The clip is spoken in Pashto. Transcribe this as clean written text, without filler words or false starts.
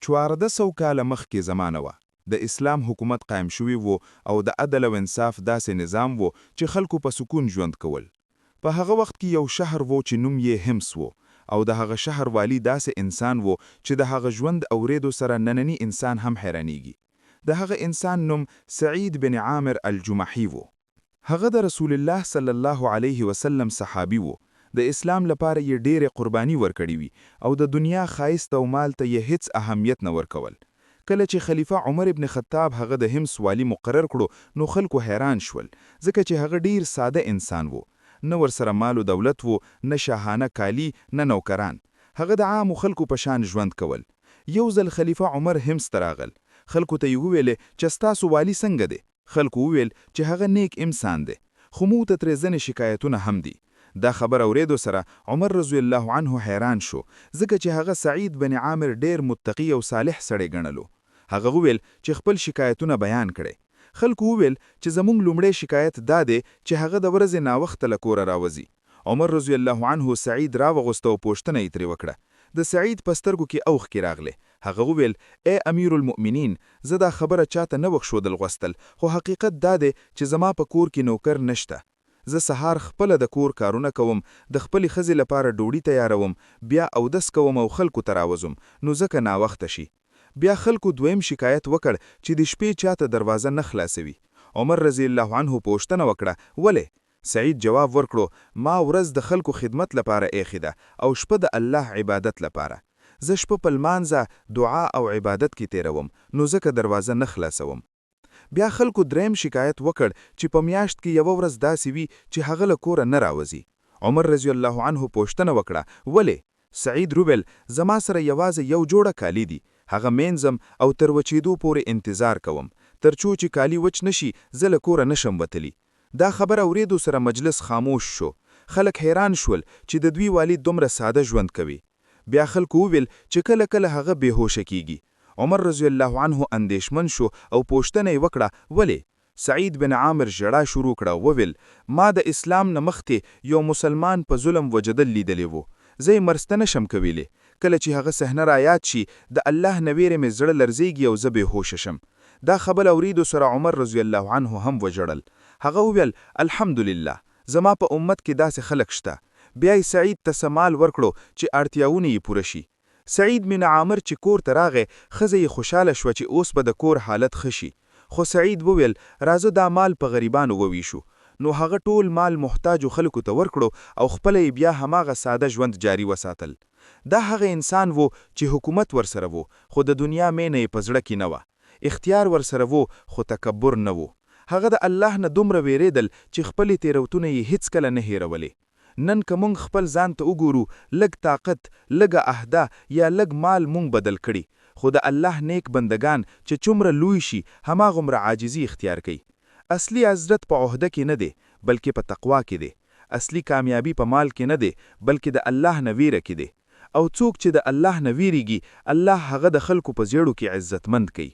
14 کاله مخکې زمانه وه. د اسلام حکومت قائم شوې وو او د عدل او انصاف داسې نظام وو چې خلکو په سکون ژوند کول. په هغه وخت کې یو شهر وو چې نوم یی حمص وو او د هغه شهر والي داسې انسان وو چې د هغه ژوند اوریدو سره ننني انسان هم حیرانیږي. د هغه انسان نوم سعید بن عامر الجمحي وو. هغه د رسول الله صلی الله علیه وسلم صحابي وو. د اسلام لپاره یی ډیرې قرباني ورکړې وي او د دنیا ښایست او مال ته یی هیڅ اهمیت نه ورکول. کله چې خلیفه عمر ابن خطاب هغه د حمص والي مقرر کړو نو خلکو حیران شول ځکه چې هغه ډیر ساده انسان وو. نه ورسره مال و دولت وو، نه شاهانه کالي، نه نوکران. هغه د عامو خلکو په شان ژوند کول. یو ځل خلیفه عمر حمص ته راغل. خلکو ته یی وویلې چه ستاسو والي څنګه دې؟ خلکو وویل چې هغه نیک انسان دې. خو مونږ ته ترې ځنې شکایتونه هم دي. دا خبره اوریدو سره عمر رضی الله عنه حیران شو ځکه چې هغه سعید بن عامر ډیر متقي او صالح سړې ګڼلو. هغه وویل چې خپل شکایتونه بیان کړی. خلکو وویل چې زمونږ لومړی شکایت دا دې چې هغه د ورځې ناوخته له کوره راوځي. عمر رضی الله عنه سعید راوغوسته او پوښتنه یی ترې وکړه. د سعید په سترګو کې اوښکې راغلې. هغه وویل، ای امیر المؤمنین! زه دا خبره چاته نه وښودل غوستل خو حقیقت دا دې چې زما په کور کې نوکر نشته. زه سهار خپله د کور کارونه کوم، د خپلې ښځې لپاره ډوډي تیاروم، بیا اودس کوم او خلکو ته راوځم، نو ځکه ناوخته شي. بیا خلکو دویم شکایت وکړ چې د شپې چاته دروازه نه خلاصوي. عمر رضی الله عنه پوښتنه وکړه، ولې؟ سعید جواب ورکړو، ما ورځ د خلکو خدمت لپاره اېښې ده او شپه د الله عبادت لپاره. زه شپه په لمانځه، دعا او عبادت کې تېروم، نو ځکه دروازه نه خلاصوم. بیا خلکو دریم شکایت وکړ چې په میاشت کې یوه ورځ داسې وي چې هغه له کوره نه راوځي. عمر رضی الله عنه پوښتنه وکړه، ولې؟ سعید وویل، زما سره یوازې یو جوړه کالي دي. هغه مینځم او تر وچېدو پورې انتظار کوم. تر څو چې کالي وچ نه شي، زه له کوره نه شم وتلي. دا خبره اورېدو سره مجلس خاموش شو. خلک حیران شول چې د دوی والي دومره ساده ژوند کوي. بیا خلکو وویل چې کله کله هغه بې هوشه کیږي. عمر رضی الله عنه اندېښمن شو او پوښتنه یې وکړه، ولې؟ سعید بن عامر ژړا شروع کړه، وویل، ما د اسلام نه مخکې یو مسلمان په ظلم وژدل لیدلی وو. زه یې مرسته نه شم کویلی. کله چې هغه صحنه را یاد شي، د الله نه ویرې مې زړه لرزیږي او زه بې هوشه شم. دا خبره اوریدو سره عمر رضی الله عنه هم وژړل. هغه وویل، الحمدلله، زما په امت کې داسې خلک شته. بیا یې سعید ته څه مال ورکړو چې اړتیاونه یې پوره شي. سعید بن عامر چې کور ته راغی، ښځه یې خوشاله شوه چې اوس به د کور حالت ښه شي. خو سعید وویل، راځه دا مال په غریبانو وویشو. نو هغه ټول مال محتاجو خلکو ته ورکړو او خپله یې بیا هماغه ساده ژوند جاري وساتل. دا هغه انسان وو چې حکومت ورسره وو، خو د دنیا مینه یې په زړه کې نه وه. اختیار ورسره وو، خو تکبر نه وو. هغه د الله نه دومره ویریدل چې خپلې تېروتنې یې هیڅکله نه هیرولې. نن که مونږ خپل ځان ته وګورو، لږ طاقت، لږه عهده یا لږ مال مونږ بدل کړي. خو د الله نیک بندګان چې څومره لوی شي، هماغومره عاجزي اختیار کوي. اصلي عزت په عهده کې نه دی، بلکې په تقوا کې دی. اصلي کامیابي په مال کې نه دی، بلکې د الله نه ویره کې دی. او څوک چې د الله نه ویریږي، الله هغه د خلکو په زړو کې عزتمند کوي.